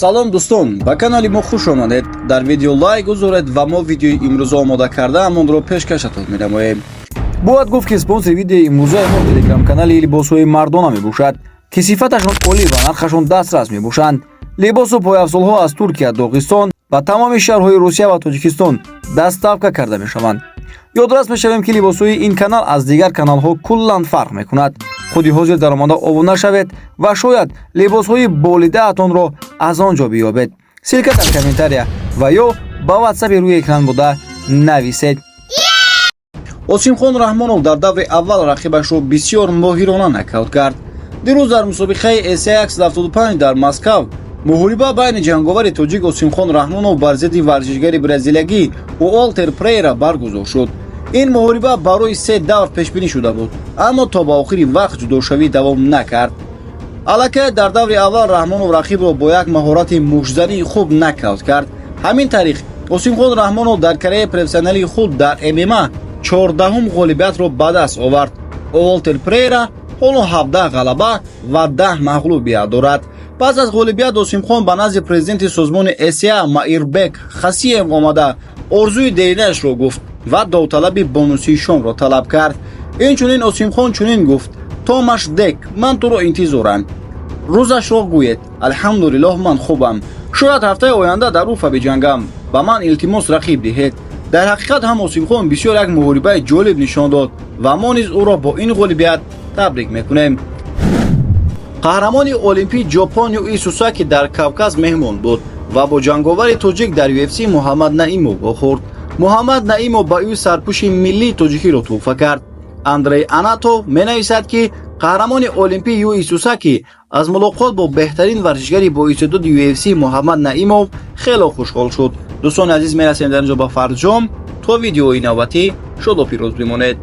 Салом, дӯстон, ба канали мо хуш омадед. Дар видео лайк гузоред ва мо видеои имрӯза омода кардаамонро пешкашатон менамоем. Бояд гуфт, ки спонсори видеои имрӯзаи мо телеграм-канали либосҳои мардона мебошад, ки сифаташон олӣ ва нархашон дастрас мебошанд. Либосу пойафзолҳо аз Туркия, Доғистон ва тамоми шаҳрҳои Русия ва Тоҷикистон доставка карда мешаванд. Ёдрас мешавем, ки либосҳои ин канал аз дигар каналҳо куллан фарқ мекунад. Худи ҳозир даромада обуна шавед ва шояд либосҳои болидаатонро аз он ҷо биёбед. Ссылка дар комментария ва ё ба ватсапи рӯи экран буда нависед. Осимхон Раҳмонов дар даври аввал рақибашро бисёр моҳирона нокаут кард. Дирӯз дар мусобиқаи ACA 175 дар Москав муҳориба байни ҷанговари тоҷик Осимхон Раҳмонов бар зидди варзишгари бразилиягӣ Уолтер Прейра баргузор шуд. Ин муҳориба барои се давр пешбинӣ шуда буд, аммо то ба охири вақт ҷудошавӣ давом накард. Аллакай дар даври аввал Раҳмонов рақибро бо як маҳорати муштзании хуб нокаут кард. Ҳамин тариқ, Осимхон Раҳмонов дар карьераи профессионалии худ дар ММА 14-ҳум ғолибиятро ба даст овард. Уолтер Прейра ҳоло 17 ғалаба ва 10 мағлубият дорад. Пас аз ғолибият Осимхон ба назди президенти созмони ACA Маирбек Хасиев омада, орзуи деринаашро гуфт ва довталаби бонусии шомро талаб кард. Инчунин Осимхон чунин гуфт: «Томаш Дек, ман туро интизорам, рӯзашро гӯед. Алҳамдулиллоҳ, ман хубам, шояд ҳафтаи оянда дар Уфа биҷангам. Ба ман, илтимос, рақиб диҳед». Дар ҳақиқат ҳам Осимхон бисёр як муҳорибаи ҷолиб нишон дод ва мо низ ӯро бо ин ғолибият табрик мекунем. Қаҳрамони олимпии Ҷопон Юи Сусаки дар Кавказ меҳмон буд ва бо ҷанговари тоҷик дар UFC Муҳаммад Наимов вохӯрд. Муҳаммад Наимов ба ӯ сарпӯши миллии тоҷикиро тӯҳфа кард. Андрей Анатов менависад, ки қаҳрамони олимпӣ Юи Сусаки аз мулоқот бо беҳтарин варзишгари боистеъдоди UFC Муҳаммад Наимов хело хушҳол шуд. Дӯстони азиз, мерасем дар ин ҷо ба фарҷом. То видеои навбатӣ шоду пирӯз бимонед.